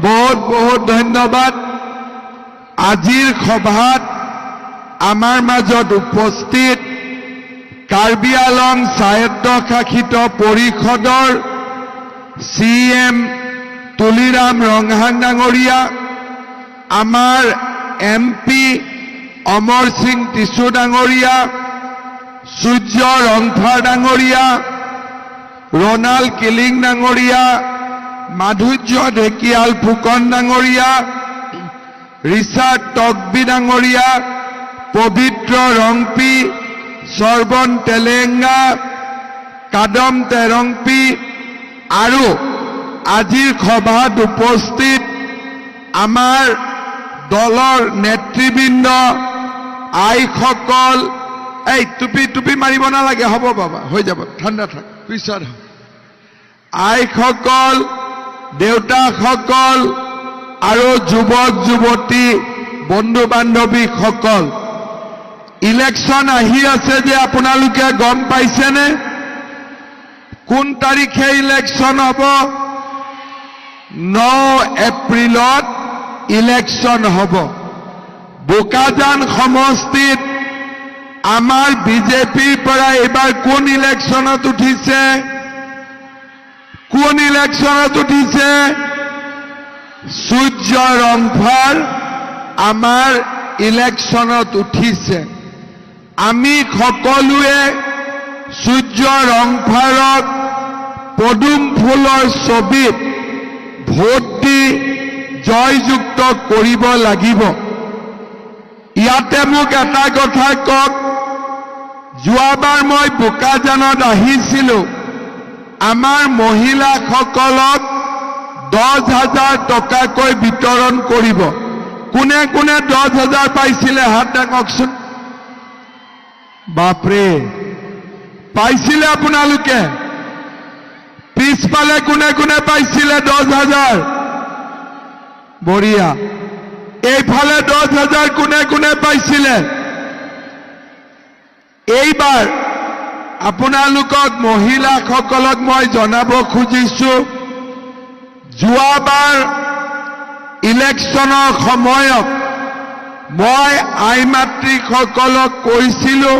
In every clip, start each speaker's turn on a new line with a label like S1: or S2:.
S1: বহুত বহুত ধন্যবাদ। আজিৰ সভাত আমাৰ মাজত উপস্থিত কাৰ্বি আলং স্বায়ত্তশাসিত পৰিষদৰ চি এম তুলিৰাম ৰংহাং ডাঙৰীয়া, আমাৰ এম পি অমৰ সিং টিছু ডাঙৰীয়া, সূৰ্য ৰংফাৰ ডাঙৰীয়া, ৰণাল্ড কিলিং ডাঙৰীয়া, মাধুৰ্য ঢেকিয়াল ফুকন ডাঙৰীয়া, ৰিচাৰ্ড টকবি ডাঙৰীয়া, পবিত্ৰ ৰংপি, শ্ৰৱণ তেলেংগা, কাদম তেৰংপি আৰু আজিৰ সভাত উপস্থিত আমাৰ দলৰ নেতৃবৃন্দ, আইসকল, এই টুপি টুপি মাৰিব নালাগে, হ'ব বাবা, হৈ যাব, ঠাণ্ডা থাক, পিছত আইসকল, দেউতাকসকল আৰু যুৱক যুৱতী, বন্ধু বান্ধৱীসকল, ইলেকশ্যন আহি আছে যে আপোনালোকে গম পাইছেনে? কোন তাৰিখে ইলেকশ্যন হ'ব? 9 এপ্ৰিলত ইলেকশ্যন হ'ব। বোকাজান সমষ্টিত আমাৰ বিজেপিৰ পৰা এইবাৰ কোন ইলেকশ্যনত উঠিছে? কোন ইলেকশ্যনত উঠিছে? সূৰ্য ৰংফাৰ আমাৰ ইলেকশ্যনত উঠিছে। আমি সকলোৱে সূৰ্য ৰংফাৰক পদুম ফুলৰ ছবিত ভোট দি জয়যুক্ত কৰিব লাগিব। ইয়াতে মোক এটা কথা কওক, যোৱাবাৰ মই বোকাজানত আহিছিলো, আমাৰ মহিলাসকলক 10,000 টকাকৈ বিতৰণ কৰিব। কোনে কোনে 10,000 পাইছিলে হাত দাঙকচোন। বাপৰে, পাইছিলে আপোনালোকে? পিছফালে কোনে কোনে পাইছিলে 10,000? বঢ়িয়া। এইফালে 10,000 কোনে কোনে পাইছিলে? এইবাৰ আপোনালোকক, মহিলাসকলক মই জনাব খুজিছো, যোৱাবাৰ ইলেকশ্যনৰ সময়ত মই আই মাতৃসকলক কৈছিলো,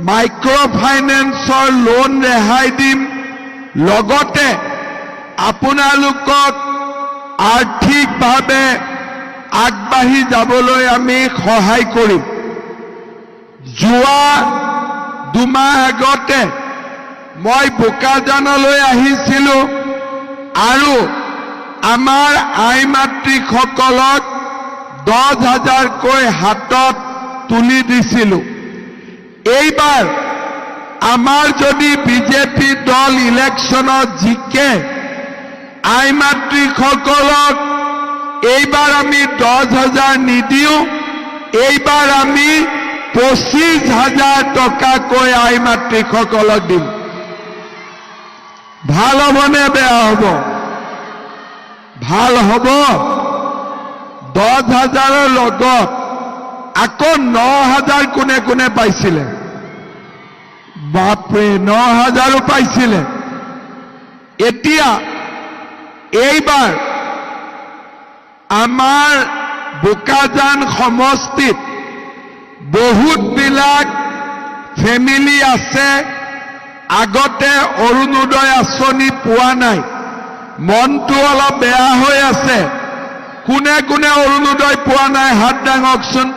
S1: মাইক্ৰ' ফাইনেন্সৰ লোন ৰেহাই দিম, লগতে আপোনালোকক আৰ্থিকভাৱে আগবাঢ়ি যাবলৈ আমি সহায় কৰিম। যোৱা 2 মাহ আগতে মই বোকাজানলৈ আহিছিলো আৰু আমাৰ আই মাতৃসকলক 10,000কৈ হাতত তুলি দিছিলো। এইবাৰ আমাৰ যদি বিজেপি দল ইলেকশ্যনত জিকে, আই মাতৃসকলক এইবাৰ আমি 10,000 নিদিওঁ, এইবাৰ আমি 25,000 টকাকৈ আই মাতৃসকলক দিম। ভাল হ'বনে বেয়া হ'ব? ভাল হ'ব। 10,000ৰ লগত আকৌ 9,000 কোনে কোনে পাইছিলে? বাপৰে, 9,000ো পাইছিলে। এতিয়া এইবাৰ আমাৰ বোকাজান সমষ্টিত বহুতবিলাক ফেমিলি আছে, আগতে অৰুণোদয় আঁচনি পোৱা নাই, মনটো অলপ বেয়া হৈ আছে। কোনে কোনে অৰুণোদয় পোৱা নাই হাত দাঙকচোন।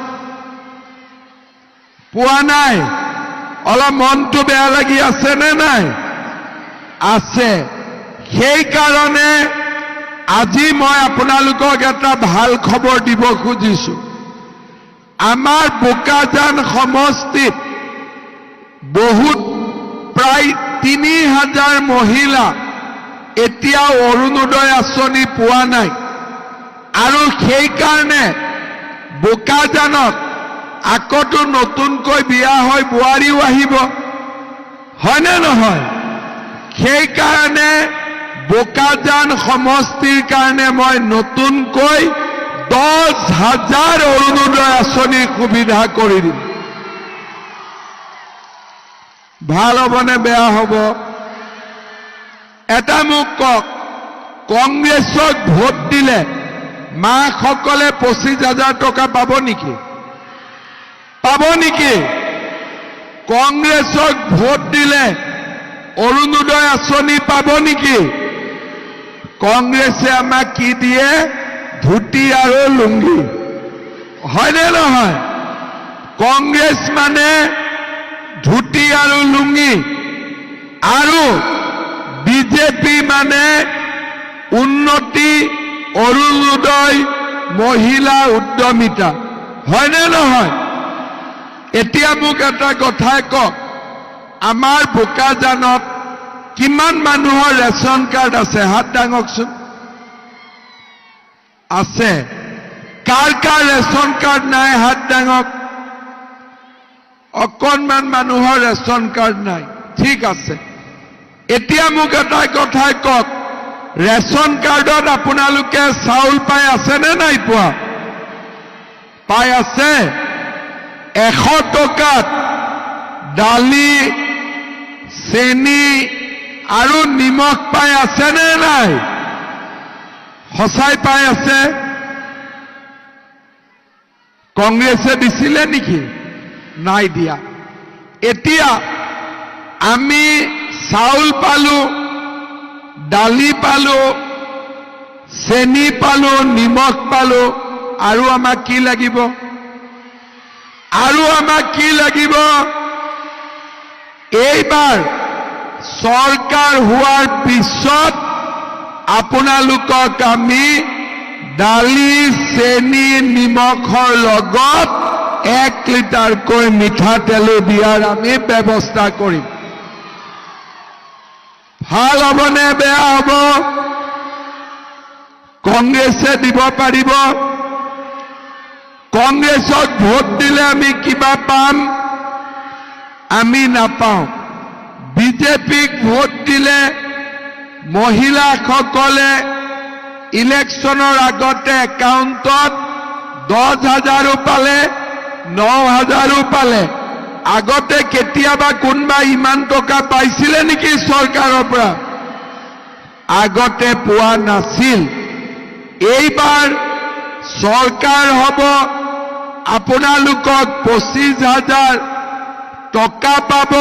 S1: পোৱা নাই, অলপ মনটো বেয়া লাগি আছে নে নাই? আছে। সেইকাৰণে আজি মই আপোনালোকক এটা ভাল খবৰ দিব খুজিছো। আমাৰ বোকাজান সমষ্টিত বহুত, প্ৰায় 3,000 মহিলা এতিয়াও অৰুণোদয় আঁচনি পোৱা নাই আৰু সেইকাৰণে বোকাজানত আকৌতো নতুনকৈ বিয়া হৈ বোৱাৰীও আহিব, হয়নে নহয়? সেইকাৰণে বোকাজান সমষ্টিৰ কাৰণে মই নতুনকৈ 10,000 অৰুণোদয় আঁচনিৰ সুবিধা কৰি দিম। ভাল হ'বনে বেয়া হ'ব? এটা মোক কওক। কংগ্ৰেছক ভোট দিলে মাকসকলে 25,000 টকা পাব নেকি? পাব নেকি? কংগ্ৰেছক ভোট দিলে অৰুণোদয় আঁচনি পাব নেকি? কংগ্ৰেছে আমাক কি দিয়ে? ধুতি আৰু লুংগি, হয়নে নহয়? কংগ্ৰেছ মানে ধুতি আৰু লুংগি আৰু বিজেপি মানে উন্নতি, অৰুণোদয়, মহিলা উদ্যমিতা, হয়নে নহয়? এতিয়া মোক এটা কথা কওক, আমাৰ বোকাজানত কিমান মানুহৰ ৰেচন কাৰ্ড আছে? হাত দাঙকচোন। আছে। কাৰ কাৰ ৰেচন কাৰ্ড নাই, হাত দাঙক। অকণমান মানুহৰ ৰেচন কাৰ্ড নাই। ঠিক আছে। এতিয়া মোক এটা কথা কওক, ৰেচন কাৰ্ডত আপোনালোকে চাউল পাই আছেনে নাই পোৱা? পাই আছে। 100 টকাত দালি, চেনি আৰু নিমখ পাই আছেনে নাই? সঁচাই পাই আছে? কংগ্ৰেছে দিছিলে নেকি? নাই দিয়া। এতিয়া আমি চাউল পালো, দালি পালো, চেনি পালো, নিমখ পালো, আৰু আমাক কি লাগিব? আৰু আমাক কি লাগিব? এইবাৰ চৰকাৰ হোৱাৰ পিছত আপোনালোকক আমি দালি, চেনি, নিমখৰ লগত 1 লিটাৰকৈ মিঠাতেলো দিয়াৰ আমি ব্যৱস্থা কৰিম। ভাল হ'বনে বেয়া হ'ব? কংগ্ৰেছে দিব পাৰিব? কংগ্ৰেছক ভোট দিলে আমি কিবা পাম? আমি নাপাওঁ। বিজেপিক ভোট দিলে মহিলাসকলে ইলেকশ্যনৰ আগতে একাউণ্টত 10 হাজাৰো পালে, 9 হাজাৰো পালে। আগতে কেতিয়াবা কোনোবা ইমান টকা পাইছিলে নেকি চৰকাৰৰ পৰা? আগতে পোৱা নাছিল। এইবাৰ চৰকাৰ হ'ব, আপোনালোকক 25 হাজাৰ টকা পাব।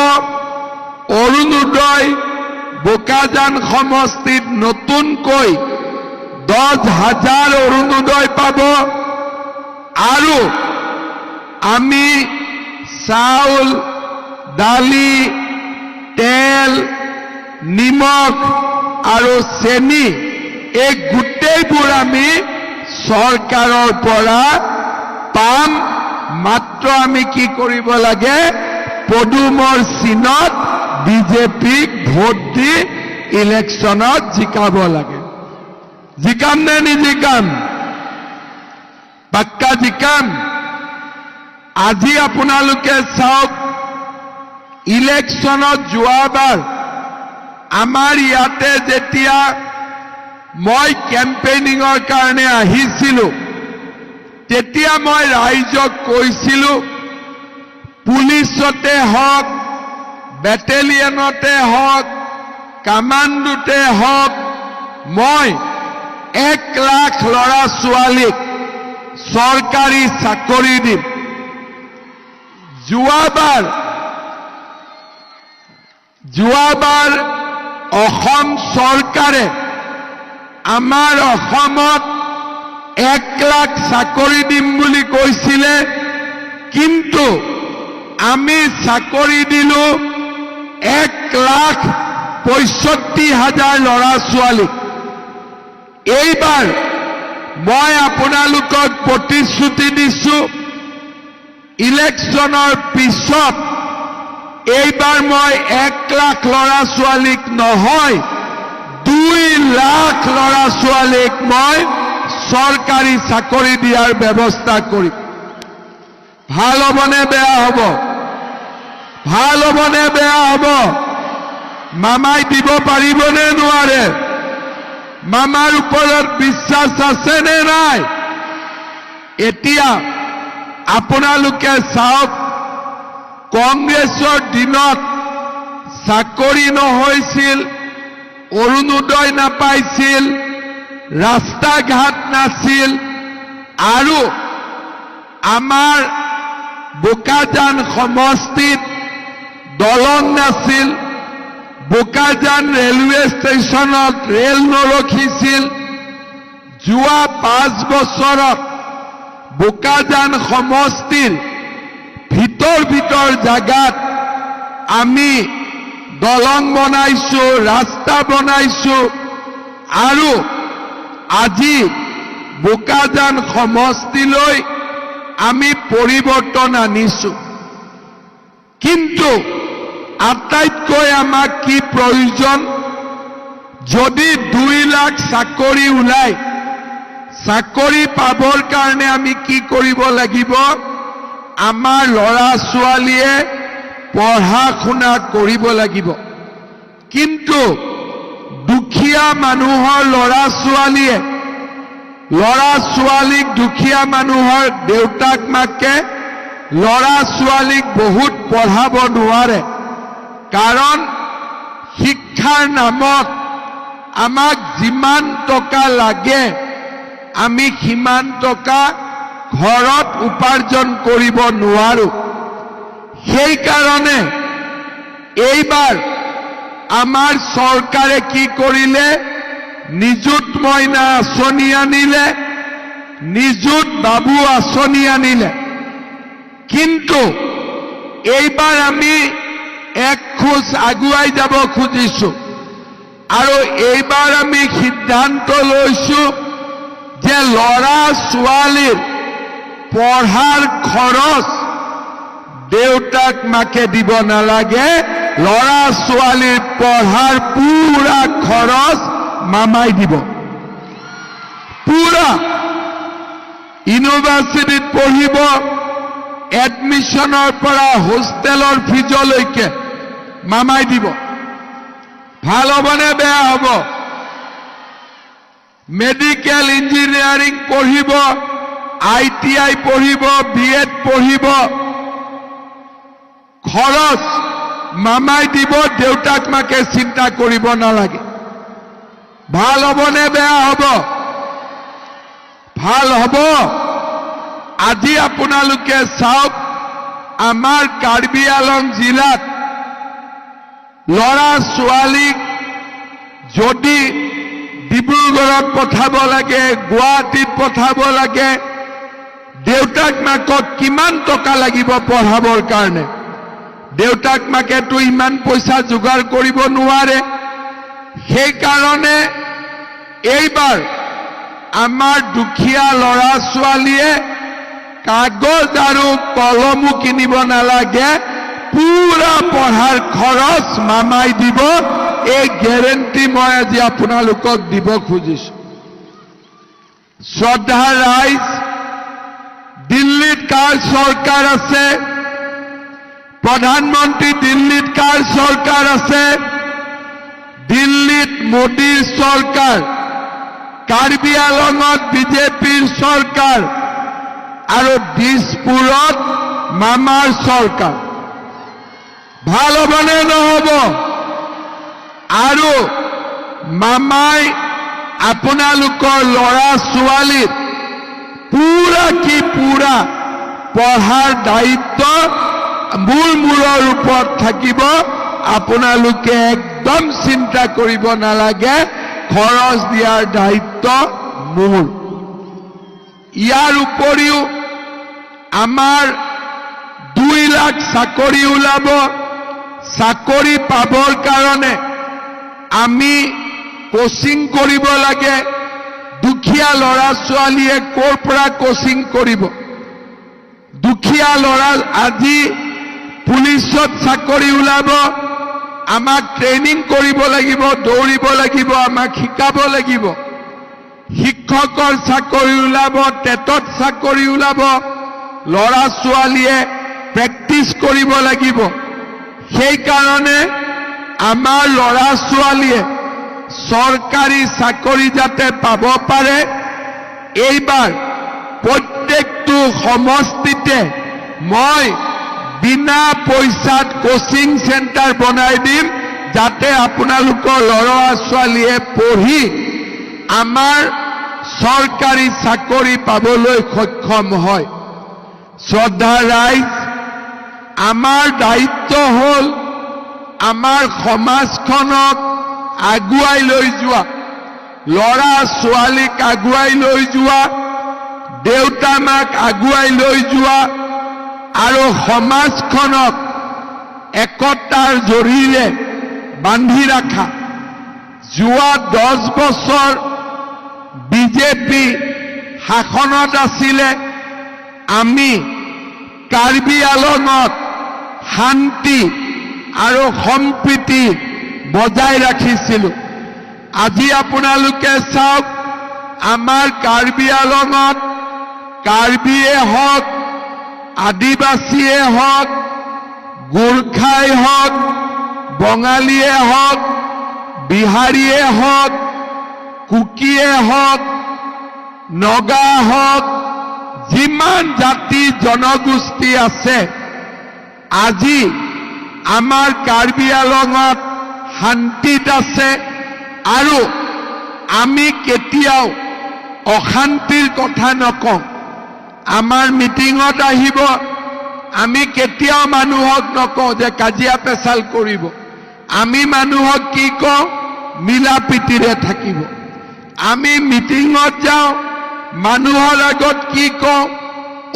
S1: অৰুণোদয় বোকাজান সমষ্টিত নতুনকৈ 10 হাজাৰ অৰুণোদয় পাব আৰু আমি চাউল, দালি, তেল, নিমখ আৰু চেনি, এই গোটেইবোৰ আমি চৰকাৰৰ পৰা পাম। মাত্ৰ আমি কি কৰিব লাগে? পদুমৰ চিনত বিজেপিক ভোট দি ইলেকশ্যনত জিকাব লাগে। জিকাম নে নিজিকাম? পাক্কা জিকাম। আজি আপোনালোকে চাওক, ইলেকশ্যনত যোৱাবাৰ আমাৰ ইয়াতে যেতিয়া মই কেম্পেইনিঙৰ কাৰণে আহিছিলো, তেতিয়া মই ৰাইজক কৈছিলো, পুলিচতে হওক, বেটেলিয়নতে হওক, কামাণ্ডোতে হওক, মই 1 লাখ ল'ৰা ছোৱালীক চৰকাৰী চাকৰি দিম। যোৱাবাৰ অসম চৰকাৰে আমাৰ অসমত 1 লাখ চাকৰি দিম বুলি কৈছিলে, কিন্তু আমি চাকৰি দিলো 1,65,000 ল'ৰা ছোৱালীক। এইবাৰ মই আপোনালোকক প্ৰতিশ্ৰুতি দিছো, ইলেকশ্যনৰ পিছত এইবাৰ মই 1 লাখ ল'ৰা ছোৱালীক নহয়, 2 লাখ ল'ৰা ছোৱালীক মই চৰকাৰী চাকৰি দিয়াৰ ব্যৱস্থা কৰিম। ভাল হ'বনে বেয়া হ'ব? ভাল হ'বনে বেয়া হ'ব? মামাই দিব পাৰিবনে নোৱাৰে? মামাৰ ওপৰত বিশ্বাস আছে নে নাই? এতিয়া আপোনালোকে চাওক, কংগ্ৰেছৰ দিনত চাকৰি নহৈছিল, অৰুণোদয় নাপাইছিল। ৰাস্তা ঘাট নাছিল আৰু আমাৰ বোকাজান সমষ্টিত দলং নাছিল, বোকাজান ৰেলৱে ষ্টেচনত ৰেল নৰখিছিল। যোৱা 5 বছৰত বোকাজান সমষ্টিৰ ভিতৰ ভিতৰ জাগাত আমি দলং বনাইছো, ৰাস্তা বনাইছো আৰু আজি বোকাজান সমষ্টিলৈ আমি পৰিৱৰ্তন আনিছো। কিন্তু আটাইতকৈ আমাক কি প্ৰয়োজন? যদি 2 লাখ চাকৰি ওলায়, চাকৰি পাবৰ কাৰণে আমি কি কৰিব লাগিব? আমাৰ ল'ৰা ছোৱালীয়ে পঢ়া শুনা কৰিব লাগিব। কিন্তু দুখীয়া মানুহৰ ল'ৰা ছোৱালীয়ে, ল'ৰা ছোৱালীক, দুখীয়া মানুহৰ দেউতাক মাকে ল'ৰা ছোৱালীক বহুত পঢ়াব নোৱাৰে, কাৰণ শিক্ষাৰ নামত আমাক যিমান টকা লাগে, আমি সিমান টকা ঘৰত উপাৰ্জন কৰিব নোৱাৰো। সেইকাৰণে এইবাৰ আমাৰ চৰকাৰে কি কৰিলে? নিযুত মইনা আঁচনি আনিলে, নিযুত বাবু আঁচনি আনিলে। কিন্তু এইবাৰ আমি এক খোজ আগুৱাই যাব খুজিছো আৰু এইবাৰ আমি সিদ্ধান্ত লৈছো যে ল'ৰা ছোৱালীৰ পঢ়াৰ খৰচ দেউতাক মাকে দিব নালাগে, ল'ৰা ছোৱালীৰ পঢ়াৰ পুৰা খৰচ মামাই দিব। পুৰা ইউনিভাৰ্চিটিত পঢ়িব, এডমিশ্যনৰ পৰা হোষ্টেলৰ ফিজলৈকে মামাই দিব। ভাল হ'বনে বেয়া হ'ব? মেডিকেল, ইঞ্জিনিয়াৰিং পঢ়িব, আইটিআই পঢ়িব, বি এড পঢ়িব, খৰচ মামাই দিব, দেউতাক মাকে চিন্তা কৰিব নালাগে। ভাল হ'বনে বেয়া হ'ব? ভাল হ'ব। আজি আপোনালোকে চাওক, আমাৰ কাৰ্বি আলং জিলাত ল'ৰা ছোৱালীক যদি ডিব্ৰুগড়ত পঠাব লাগে, গুৱাহাটীত পঠাব লাগে, দেউতাক মাকক কিমান টকা লাগিব পঢ়াবৰ কাৰণে? দেউতাক মাকেতো ইমান পইচা যোগাৰ কৰিব নোৱাৰে। সেইকাৰণে এইবাৰ আমাৰ দুখীয়া ল'ৰা ছোৱালীয়ে কাগজ আৰু কলমো কিনিব নালাগে, পুৰা পঢ়াৰ খৰচ মামাই দিব। এই গেৰেণ্টি মই আজি আপোনালোকক দিব খুজিছো। শ্ৰদ্ধাৰ ৰাইজ, দিল্লীত কাৰ চৰকাৰ আছে? প্ৰধানমন্ত্ৰী, দিল্লীত কাৰ চৰকাৰ আছে? দিল্লীত মোদীৰ চৰকাৰ, কাৰ্বি আলঙত বিজেপিৰ চৰকাৰ আৰু দিছপুৰত মামাৰ চৰকাৰ। ভাল হ'বনে নহ'ব? আৰু মামাই আপোনালোকৰ ল'ৰা ছোৱালীৰ পুৰা কি পুৰা পঢ়াৰ দায়িত্ব মোৰ মূৰৰ ওপৰত থাকিব। আপোনালোকে একদম চিন্তা কৰিব নালাগে, খৰচ দিয়াৰ দায়িত্ব মোৰ। ইয়াৰ উপৰিও আমাৰ 2 লাখ চাকৰি ওলাব। চাকৰি পাবৰ কাৰণে আমি কোচিং কৰিব লাগে। দুখীয়া ল'ৰা ছোৱালীয়ে ক'ৰ পৰা কোচিং কৰিব? দুখীয়া ল'ৰা, আজি পুলিচত চাকৰি ওলাব, আমাক ট্ৰেইনিং কৰিব লাগিব, দৌৰিব লাগিব, আমাক শিকাব লাগিব। শিক্ষকৰ চাকৰি ওলাব, টেটত চাকৰি ওলাব, ল'ৰা ছোৱালীয়ে প্ৰেক্টিচ কৰিব লাগিব। সেইকাৰণে আমাৰ ল'ৰা ছোৱালীয়ে চৰকাৰী চাকৰি যাতে পাব পাৰে, এইবাৰ প্ৰত্যেকটো সমষ্টিতে মই বিনা পইচাত কোচিং চেণ্টাৰ বনাই দিম, যাতে আপোনালোকৰ ল'ৰা ছোৱালীয়ে পঢ়ি আমাৰ চৰকাৰী চাকৰি পাবলৈ সক্ষম হয়। শ্ৰদ্ধা ৰাইজ, আমাৰ দায়িত্ব হ'ল আমাৰ সমাজখনক আগুৱাই লৈ যোৱা, ল'ৰা ছোৱালীক আগুৱাই লৈ যোৱা, দেউতা মাক আগুৱাই লৈ যোৱা আৰু সমাজখনক একতাৰ জৰিৰে বান্ধি ৰাখা। যোৱা 10 বছৰ বিজেপি শাসনত আছিলে। আমি কাৰ্বি আলঙত শান্তি আৰু সম্প্ৰীতি বজাই ৰাখিছিলোঁ। আজি আপোনালোকে চাওক, আমাৰ কাৰ্বি আলঙত কাৰ্বিয়ে হওক, আদিবাসীয়ে হওক, গোৰ্খাই হওক, বঙালীয়ে হওক, বিহাৰীয়ে হওক, কুকিয়ে হওক, নগা হওক, যিমান জাতি জনগোষ্ঠী আছে, আজি আমাৰ কাৰ্বি আলঙত শান্তিত আছে আৰু আমি কেতিয়াও অশান্তিৰ কথা নকওঁ। আমাৰ মিটিঙত আহিব, আমি কেতিয়াও মানুহক নকওঁ যে কাজিয়া পেচাল কৰিব। আমি মানুহক কি কওঁ? মিলা প্ৰীতিৰে থাকিব। আমি মিটিঙত যাওঁ, মানুহৰ আগত কি কওঁ?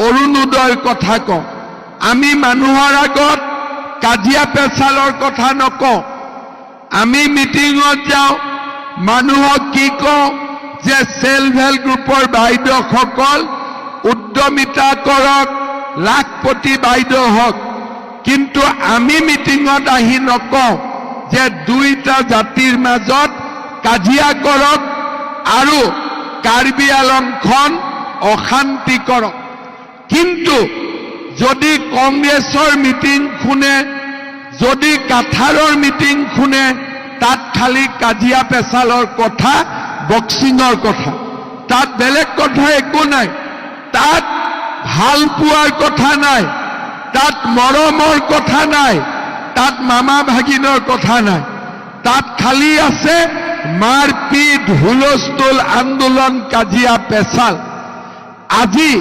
S1: অৰুণোদয়ৰ কথা কওঁ। আমি মানুহৰ আগত কাজিয়া পেচালৰ কথা নকওঁ। আমি মিটিঙত যাওঁ, মানুহক কি কওঁ যে চেল্ফ হেল্প গ্ৰুপৰ বাইদেউসকল উদ্যমিতা কৰক, লাখপতি বাইদেউ হওক। কিন্তু আমি মিটিঙত আহি নকওঁ যে দুইটা জাতিৰ মাজত কাজিয়া কৰক আৰু কাৰ্বি আলংখন অশান্তি কৰক। কিন্তু যদি কংগ্ৰেছৰ মিটিং শুনে, যদি কাথাৰৰ মিটিং শুনে, তাত খালি কাজিয়া পেচালৰ কথা, বক্সিঙৰ কথা, তাত বেলেগ কথা একো নাই। তাত ভাল পোৱাৰ কথা নাই, তাত মৰমৰ কথা নাই, তাত মামা ভাগিনৰ কথা নাই। তাত খালি আছে মাৰপিট, হুলস্থুল, আন্দোলন, কাজিয়া পেচাল। আজি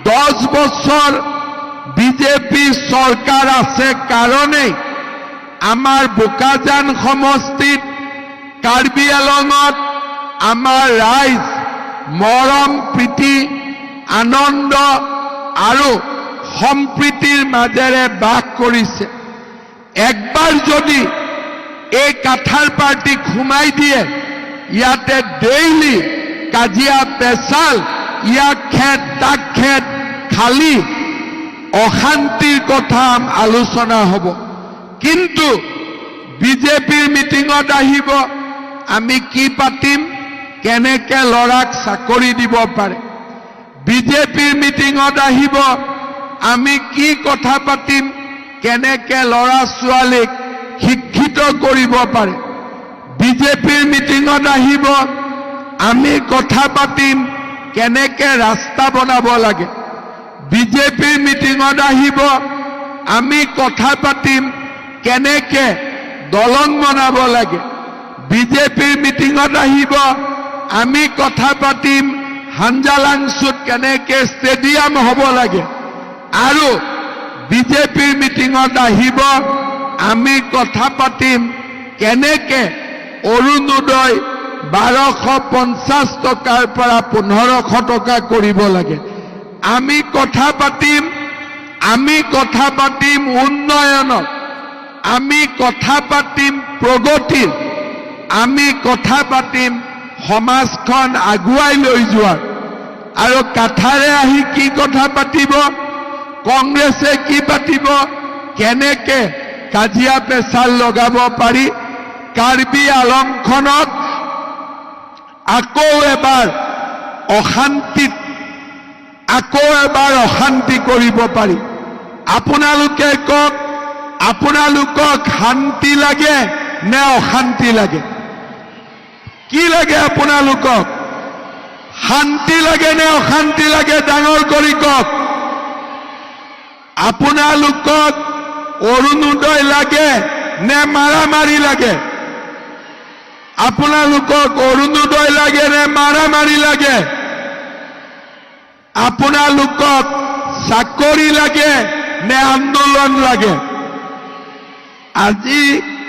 S1: 10 বছৰ বিজেপি চৰকাৰ আছে কাৰণেই আমাৰ বোকাজান সমষ্টিত, কাৰ্বি আলঙত আমাৰ ৰাইজ মৰম, প্ৰীতি, আনন্দ আৰু সম্প্ৰীতিৰ মাজেৰে বাস কৰিছে। একবাৰ যদি এই কাথাৰ পাৰ্টিক সোমাই দিয়ে, ইয়াতে ডেইলি কাজিয়া পেচাল, ইয়াক খেদ, তাক খেদ, খালি অশান্তিৰ কথা আলোচনা হ'ব। কিন্তু বিজেপিৰ মিটিঙত আহিব, আমি কি পাতিম? কেনেকে ল'ৰাক চাকৰি দিব পাৰে। বিজেপিৰ মিটিঙত আহিব, আমি কি কথা পাতিম? কেনেকে ল'ৰা ছোৱালীক শিক্ষিত কৰিব পাৰে। বিজেপিৰ মিটিঙত আহিব, আমি কথা পাতিম কেনেকে ৰাস্তা বনাব লাগে। বিজেপিৰ মিটিঙত আহিব, আমি কথা পাতিম কেনেকে দলং বনাব লাগে। বিজেপিৰ মিটিঙত আহিব, আমি কথা পাতিম হাঞ্জালাংচুত কেনেকে ষ্টেডিয়াম হ'ব লাগে। আৰু বিজেপিৰ মিটিঙত আহিব, আমি কথা পাতিম কেনেকে অৰুণোদয় 1250 টকাৰ পৰা 1500 টকা কৰিব লাগে। আমি কথা পাতিম, আমি কথা পাতিম উন্নয়নত, আমি কথা পাতিম প্ৰগতিৰ, আমি কথা পাতিম সমাজখন আগুৱাই লৈ যোৱাৰ। আৰু কাথাৰে আহি কি কথা পাতিব? কংগ্ৰেছে কি পাতিব? কেনেকে কাজিয়া পেচাল লগাব পাৰি, কাৰ্বি আলংখনক আকৌ এবাৰ অশান্তিত, আকৌ এবাৰ অশান্তি কৰিব পাৰি। আপোনালোকে কওক, আপোনালোকক শান্তি লাগে নে অশান্তি লাগে? কি লাগে আপোনালোকক? শান্তি লাগে নে অশান্তি লাগে? ডাঙৰ কৰি কওক। আপোনালোকক অৰুণোদয় লাগে নে মাৰামাৰি লাগে? আপোনালোকক অৰুণোদয় লাগে নে মাৰামাৰি লাগে? আপোনালোকক চাকৰি লাগে নে আন্দোলন লাগে? আজি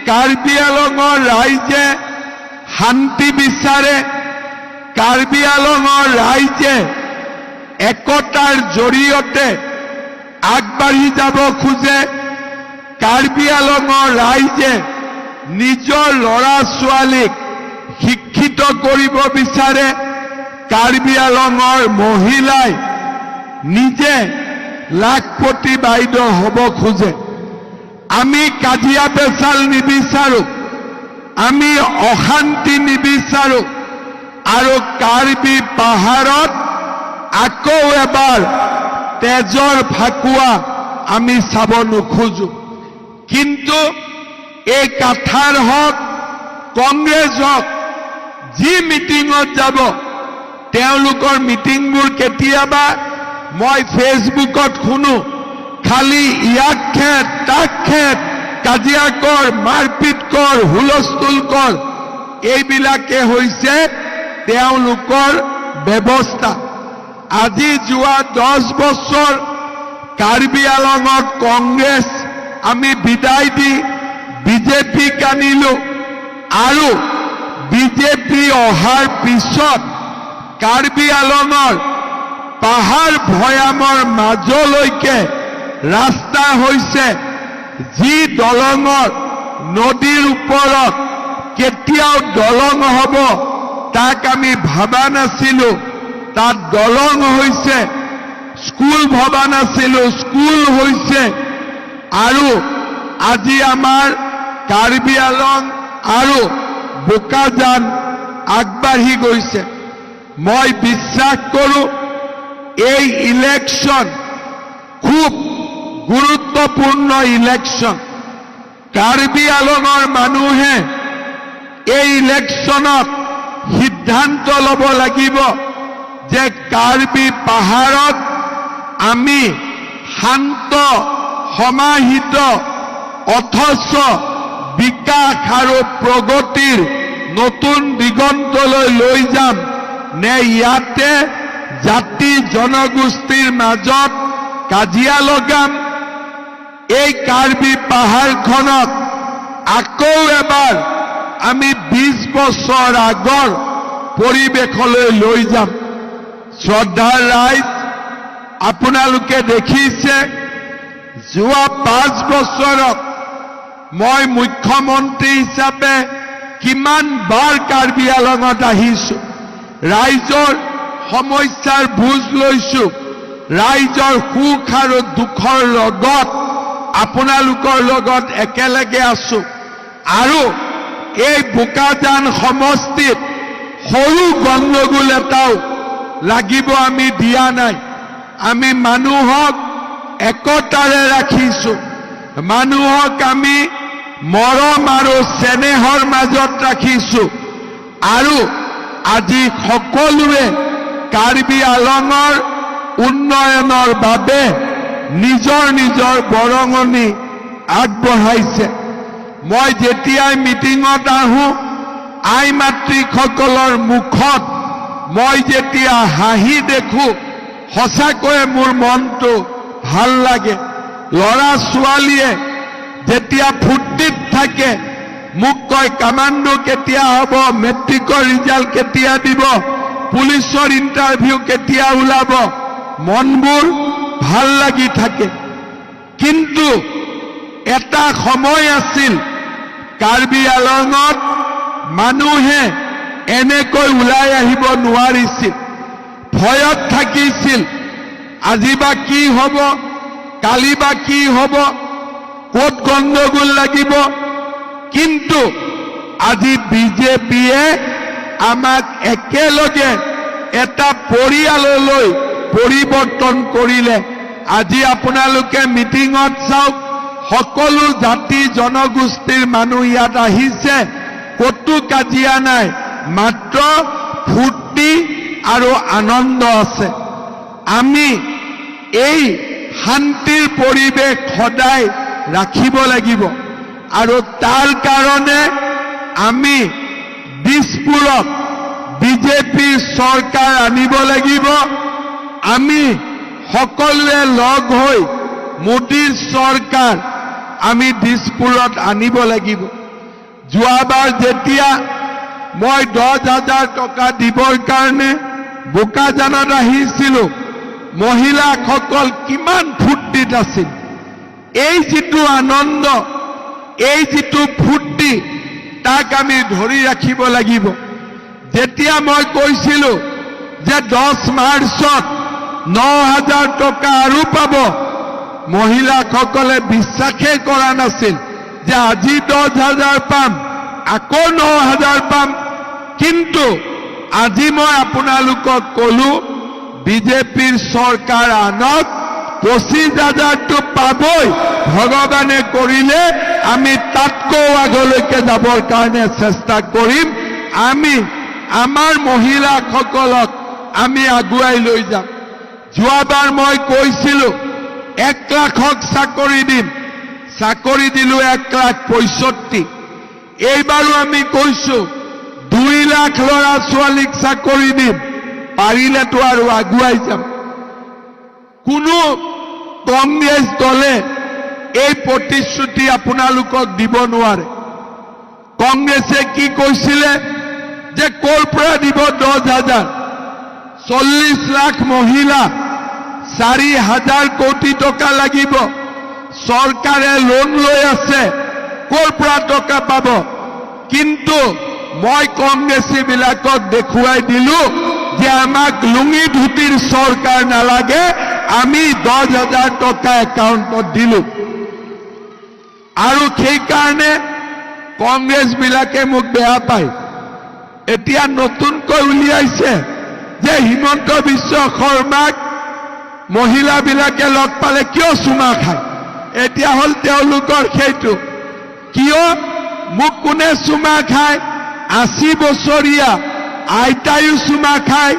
S1: কাৰ্বি আলঙৰ ৰাইজে শান্তি বিচাৰে। কাৰ্বি আলঙৰ ৰাইজে একতাৰ জৰিয়তে আগবাঢ়ি যাব খোজে। কাৰ্বি আলঙৰ ৰাইজে নিজৰ ল'ৰা ছোৱালীক শিক্ষিত কৰিব বিচাৰে। কাৰ্বি আলঙৰ মহিলাই নিজে লাখপতি বাইদেউ হ'ব খোজে। আমি কাজিয়া পেচাল নিবিচাৰো, আমি অশান্তি নিবিচাৰো আৰু কাৰ্বি পাহাৰত আকৌ এবাৰ তেজৰ ফাকুৱা আমি চাব নোখোজো। কিন্তু এই কাথাৰ হওক, কংগ্ৰেছ হওক, যি মিটিঙত যাব, তেওঁলোকৰ মিটিংবোৰ কেতিয়াবা মই ফেচবুকত শুনো, খালি ইয়াক খেদ, তাক খেদ, কাজিয়া কৰ, মাৰপিট কৰ, হুলস্থুল কৰ, এইবিলাকে হৈছে তেওঁলোকৰ ব্যৱস্থা। আজি যোৱা 10 বছৰ কাৰ্বি আলঙত কংগ্ৰেছ আমি বিদায় দি বিজেপিক আনিলো আৰু বিজেপি অহাৰ পিছত কাৰ্বি আলঙৰ পাহাৰ ভৈয়ামৰ মাজলৈকে ৰাস্তা হৈছে। যি দলঙৰ নদীৰ ওপৰত কেতিয়াও দলং হ'ব তাক আমি ভাবা নাছিলো, তাত দলং হৈছে। স্কুল ভবা নাছিলো, স্কুল হৈছে। আৰু আজি আমাৰ কাৰ্বি আলং আৰু বোকাজান আগবাঢ়ি গৈছে। মই বিশ্বাস কৰোঁ, এই ইলেকশ্যন খুব গুৰুত্বপূৰ্ণ ইলেকশ্যন। কাৰ্বি আলঙৰ মানুহে এই ইলেকশ্যনত সিদ্ধান্ত ল'ব লাগিব যে কাৰ্বি পাহাৰত আমি শান্ত সমাহিত অথচ বিকাশ আৰু প্ৰগতিৰ নতুন দিগন্তলৈ লৈ যাম নে ইয়াতে জাতি জনগোষ্ঠীৰ মাজত কাজিয়া লগাম, এই কাৰ্বি পাহাৰখনক আকৌ এবাৰ আমি 20 বছৰ আগৰ পৰিৱেশলৈ লৈ যাম। শ্ৰদ্ধাৰ ৰাইজ, আপোনালোকে দেখিছে, যোৱা 5 বছৰত মই মুখ্যমন্ত্ৰী হিচাপে কিমান বাৰ কাৰ্বি আলঙত আহিছো, ৰাইজৰ সমস্যাৰ বুজ লৈছো, ৰাইজৰ সুখ আৰু দুখৰ লগত আপোনালোকৰ লগত একেলগে আছো। আৰু এই বোকাজান সমষ্টিত সৰু গণ্ডগোল এটাও লাগিব আমি দিয়া নাই। আমি মানুহক একতাৰে ৰাখিছো, মানুহক আমি মৰম আৰু চেনেহৰ মাজত ৰাখিছো। আৰু আজি সকলোৱে কাৰ্বি আলঙৰ উন্নয়নৰ বাবে নিজৰ নিজৰ বৰঙণি আগবঢ়াইছে। মই যেতিয়াই মিটিঙত আহোঁ, আই মাতৃসকলৰ মুখত মই যেতিয়া হাঁহি দেখোঁ, সঁচাকৈয়ে মোৰ মনটো ভাল লাগে। ল'ৰা ছোৱালীয়ে যেতিয়া ফূৰ্তিত থাকে, মোক কয়, কামাণ্ডো কেতিয়া হ'ব, মেট্ৰিকৰ ৰিজাল্ট কেতিয়া দিব, পুলিচৰ ইণ্টাৰভিউ কেতিয়া ওলাব, মনবোৰ ভাল লাগি থাকে। কিন্তু এটা সময় আছিল, কাৰ্বি আলঙত মানুহে এনেকৈ ওলাই আহিব নোৱাৰিছিল, ভয়ত থাকিছিল, আজি বা কি হ'ব, কালি বা কি হ'ব, ক'ত গণ্ডগোল লাগিব। কিন্তু আজি বিজেপিয়ে আমাক একেলগে এটা পৰিয়াললৈ পৰিৱৰ্তন কৰিলে। আজি আপোনালোকে মিটিঙত চাওক, সকলো জাতি জনগোষ্ঠীৰ মানুহ ইয়াত আহিছে। ক'তো কাজিয়া নাই, মাত্ৰ ফূৰ্তি আৰু আনন্দ আছে। আমি এই শান্তিৰ পৰিৱেশ সদায় ৰাখিব লাগিব আৰু তাৰ কাৰণে আমি দিছপুৰত বিজেপি চৰকাৰ আনিব লাগিব। আমি সকলোৱে লগ হৈ মোদীৰ চৰকাৰ আমি দিছপুৰত আনিব লাগিব। যোৱাবাৰ যেতিয়া মই 10,000 টকা দিবৰ কাৰণে বোকাজানত আহিছিলো, মহিলাসকল কিমান ফূৰ্তিত আছিল। এই যিটো আনন্দ, এই যিটো ফূৰ্তি, তাক আমি ধৰি ৰাখিব লাগিব। যেতিয়া মই কৈছিলো যে 10 মাৰ্চত 9,000 টকা আৰু পাব, মহিলাসকলে বিশ্বাসেই কৰা নাছিল যে আজি 10,000 পাম, আকৌ 9,000 পাম। কিন্তু আজি মই আপোনালোকক কলো, বিজেপিৰ চৰকাৰ আনক, 25,000টো পাবই। ভগৱানে কৰিলে আমি তাতকৈও আগলৈকে যাবৰ কাৰণে চেষ্টা কৰিম। আমি আমাৰ মহিলাসকলক আমি আগুৱাই লৈ যাম। যোৱাবাৰ মই কৈছিলো 1 লাখক চাকৰি দিম, চাকৰি দিলো 1 লাখ 65। এইবাৰো আমি কৈছো 2 লাখ ল'ৰা ছোৱালীক চাকৰি দিম, পাৰিলেতো আৰু আগুৱাই যাম। কোনো কংগ্ৰেছ দলে এই প্ৰতিশ্ৰুতি আপোনালোকক দিব নোৱাৰে। কংগ্ৰেছে কি কৈছিলে যে ক'ৰ পৰা দিব 10,000, 40 লাখ মহিলা, 4 হাজাৰ কোটি টকা লাগিব, চৰকাৰে লোন লৈ আছে, ক'ৰ পৰা টকা পাব? কিন্তু মই কংগ্ৰেছীবিলাকক দেখুৱাই দিলো যে আমাক লুঙি ধুতিৰ চৰকাৰ নালাগে। আমি 10,000 টকা একাউণ্টত দিলো। আৰু সেইকাৰণে কংগ্ৰেছবিলাকে মোক বেয়া পায়। এতিয়া নতুনকৈ উলিয়াইছে যে হিমন্ত বিশ্ব শৰ্মাক মহিলাবিলাকে লগ পালে কিয় চুমা খায়। এতিয়া হ'ল তেওঁলোকৰ সেইটো, কিয় মোক কোনে চুমা খায়? 80 বছৰীয়া আইতায়ো চুমা খায়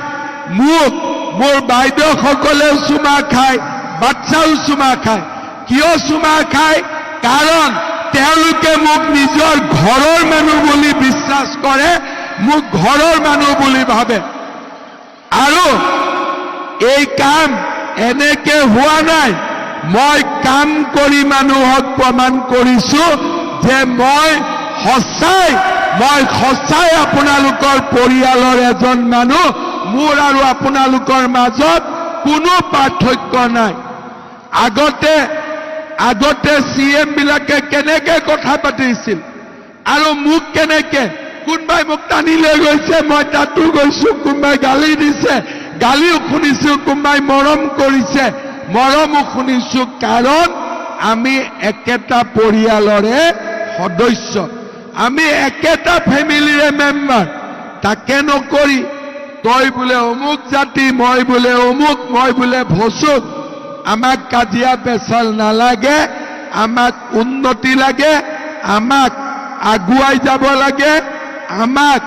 S1: মোক, মোৰ বাইদেউসকলেও চুমা খায়, বাচ্চাও চুমা খায়। কিয় চুমা খায়? কাৰণ তেওঁলোকে মোক নিজৰ ঘৰৰ মানুহ বুলি বিশ্বাস কৰে, মোক ঘৰৰ মানুহ বুলি ভাবে। আৰু এই কাম এনেকে হোৱা নাই। মই কাম কৰি মানুহক প্ৰমাণ কৰিছো যে মই সঁচাই আপোনালোকৰ পৰিয়ালৰ এজন মানুহ। মোৰ আৰু আপোনালোকৰ মাজত কোনো পাৰ্থক্য নাই। আগতে চি এম বিলাকে কেনেকে কথা পাতিছিল আৰু মোক কেনেকে, কোনোবাই মোক টানি লৈ গৈছে, মই তাতো গৈছো। কোনোবাই গালি দিছে, গালিও শুনিছো। কোনোবাই মৰম কৰিছে, মৰমো শুনিছো। কাৰণ আমি একেটা পৰিয়ালৰে সদস্য, আমি একেটা ফেমিলিৰে মেম্বাৰ। তাকে নকৰি তই বোলে অমুক জাতি, মই বোলে অমুক, মই বোলে ভচুক। আমাক কাজিয়া পেচাল নালাগে, আমাক উন্নতি লাগে, আমাক আগুৱাই যাব লাগে, আমাক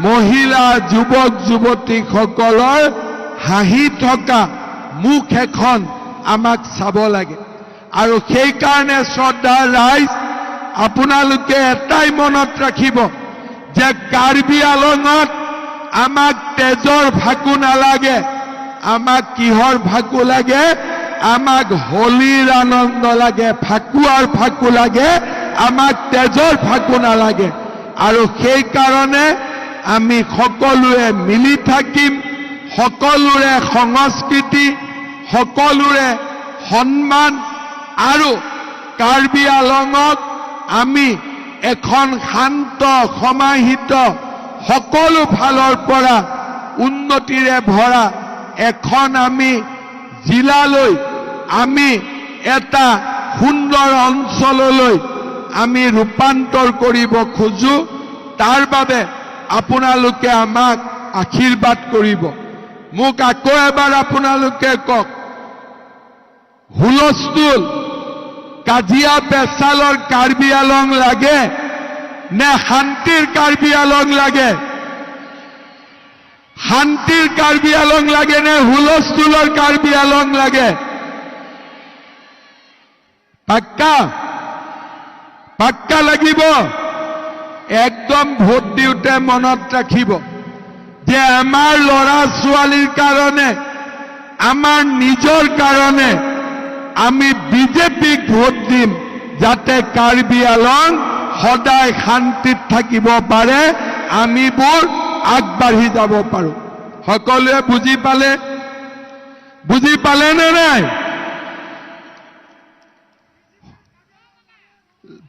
S1: মহিলা, যুৱক যুৱতীসকলৰ হাঁহি থকা মুখ এখন আমাক চাব লাগে। আৰু সেইকাৰণে শ্ৰদ্ধাৰ ৰাইজ, আপোনালোকে এটাই মনত ৰাখিব যে কাৰ্বি আলঙত আমাক তেজৰ ফাকু নালাগে। আমাক কিহৰ ফাকু লাগে? আমাক হোলীৰ আনন্দ লাগে, ফাকুৱাৰ ফাকু লাগে, আমাক তেজৰ ফাকু নালাগে। আৰু সেইকাৰণে আমি সকলোৱে মিলি থাকিম, সকলোৰে সংস্কৃতি, সকলোৰে সন্মান আৰু কাৰ্বি আলঙক আমি এখন শান্ত সমাহিত, সকলো ফালৰ পৰা উন্নতিৰে ভৰা এখন আমি জিলালৈ, আমি এটা সুন্দৰ অঞ্চললৈ আমি ৰূপান্তৰ কৰিব খোজো। তাৰ বাবে আপোনালোকে আমাক আশীৰ্বাদ কৰিব। মোক আকৌ এবাৰ আপোনালোকে কওক, হুলস্থুল কাজিয়া পেচালৰ কাৰ্বি আলং লাগে নে শান্তিৰ কাৰ্বি আলং লাগে? শান্তিৰ কাৰ্বি আলং লাগে নে হুলস্থুলৰ কাৰ্বি আলং লাগে? পাক্কা পাক্কা লাগিব। একদম ভোট দিওঁতে মনত ৰাখিব যে আমাৰ ল'ৰা ছোৱালীৰ কাৰণে, আমাৰ নিজৰ কাৰণে আমি বিজেপিক ভোট দিম, যাতে কাৰ্বি আলং সদায় শান্তিত থাকিব পাৰে, আমিবোৰ আগবাঢ়ি যাব পাৰোঁ। সকলোৱে বুজি পালে? বুজি পালে নে নাই?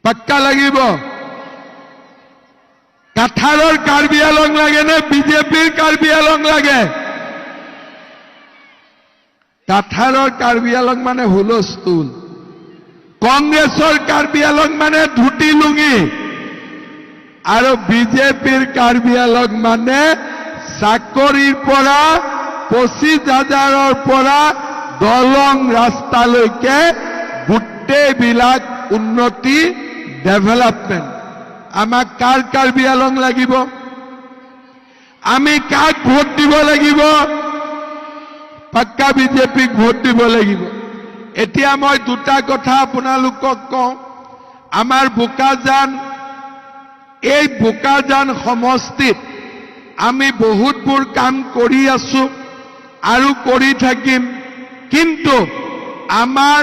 S1: পাক্কা লাগিব। কাথাৰৰ কাৰ্বি আলং লাগে নে বিজেপিৰ কাৰ্বি আলং লাগে? কাথাৰৰ কাৰ্বি আলং মানে হুলস্থুল, কংগ্ৰেছৰ কাৰ্বি আলং মানে ধুতি লুঙি, আৰু বিজেপিৰ কাৰ্বি আলং মানে চাকৰিৰ পৰা 25 হাজাৰৰ পৰা দলং ৰাস্তালৈকে গোটেইবিলাক উন্নতি, ডেভেলপমেণ্ট। আমাক কাৰ কাৰ্বি আলং লাগিব? আমি কাক ভোট দিব লাগিব? পাক্কা বিজেপিক ভোট দিব লাগিব। এতিয়া মই দুটা কথা আপোনালোকক কওঁ। আমাৰ বোকাজান, এই বোকাজান সমষ্টিত আমি বহুতবোৰ কাম কৰি আছো আৰু কৰি থাকিম। কিন্তু আমাৰ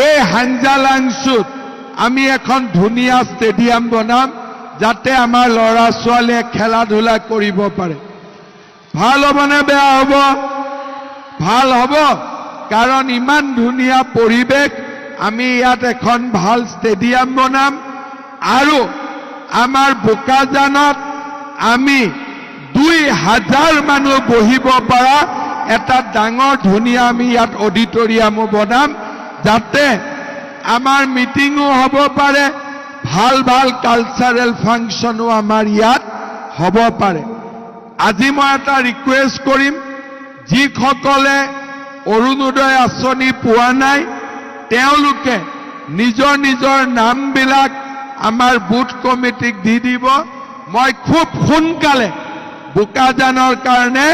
S1: এই হাঞ্জালাংচুত আমি এখন ধুনীয়া ষ্টেডিয়াম বনাম, যাতে আমাৰ ল'ৰা ছোৱালীয়ে খেলা ধূলা কৰিব পাৰে। ভাল হ'বনে বেয়া হ'ব? ভাল হ'ব, কাৰণ ইমান ধুনীয়া পৰিৱেশ। আমি ইয়াত এখন ভাল ষ্টেডিয়াম বনাম আৰু আমাৰ বোকাজানত আমি 2000 মানুহ বহিব পৰা এটা ডাঙৰ ধুনীয়া আমি ইয়াত অডিটৰিয়ামো বনাম, যাতে আমাৰ মিটিঙো হ'ব পাৰে, ভাল ভাল কালচাৰেল ফাংচনো আমাৰ ইয়াত হ'ব পাৰে। আজি মই এটা ৰিকুৱেষ্ট কৰিম, যিসকলে অৰুণোদয় আঁচনি পোৱা নাই, তেওঁলোকে নিজৰ নিজৰ নামবিলাক আমাৰ বুথ কমিটিক দি দিব। মই খুব সোনকালে বোকাজানৰ কাৰণে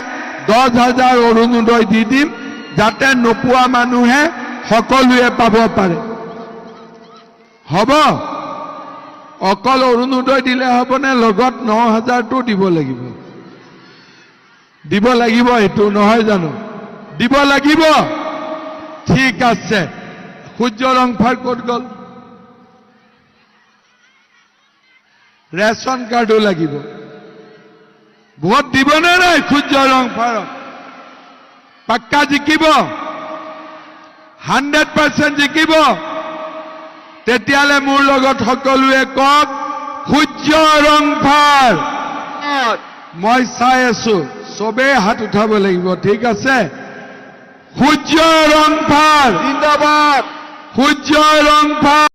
S1: 10,000 অৰুণোদয় দি দিম, যাতে নোপোৱা মানুহে সকলোৱে পাব পাৰে। হ'ব? অকল অৰুণোদয় দিলে হ'বনে? লগত 9000টো দিব লাগিব। দিব লাগিব সেইটো, নহয় জানো? দিব লাগিব। ঠিক আছে। সূৰ্য ৰংফাৰ ক'ত গ'ল? ৰেচন কাৰ্ডো লাগিব। ভোট দিবনে নাই সূৰ্য ৰংফাৰক? পাক্কা জিকিব, 100% জিকিব। তেতিয়াহ'লে মোৰ লগত সকলোৱে কওক, সূৰ্য ৰংফাৰ। মই চাই আছো, চবেই হাত উঠাব লাগিব। ঠিক আছে? সূৰ্য ৰংফাৰ
S2: জিন্দাবাদ।
S1: সূৰ্য ৰংফাৰ।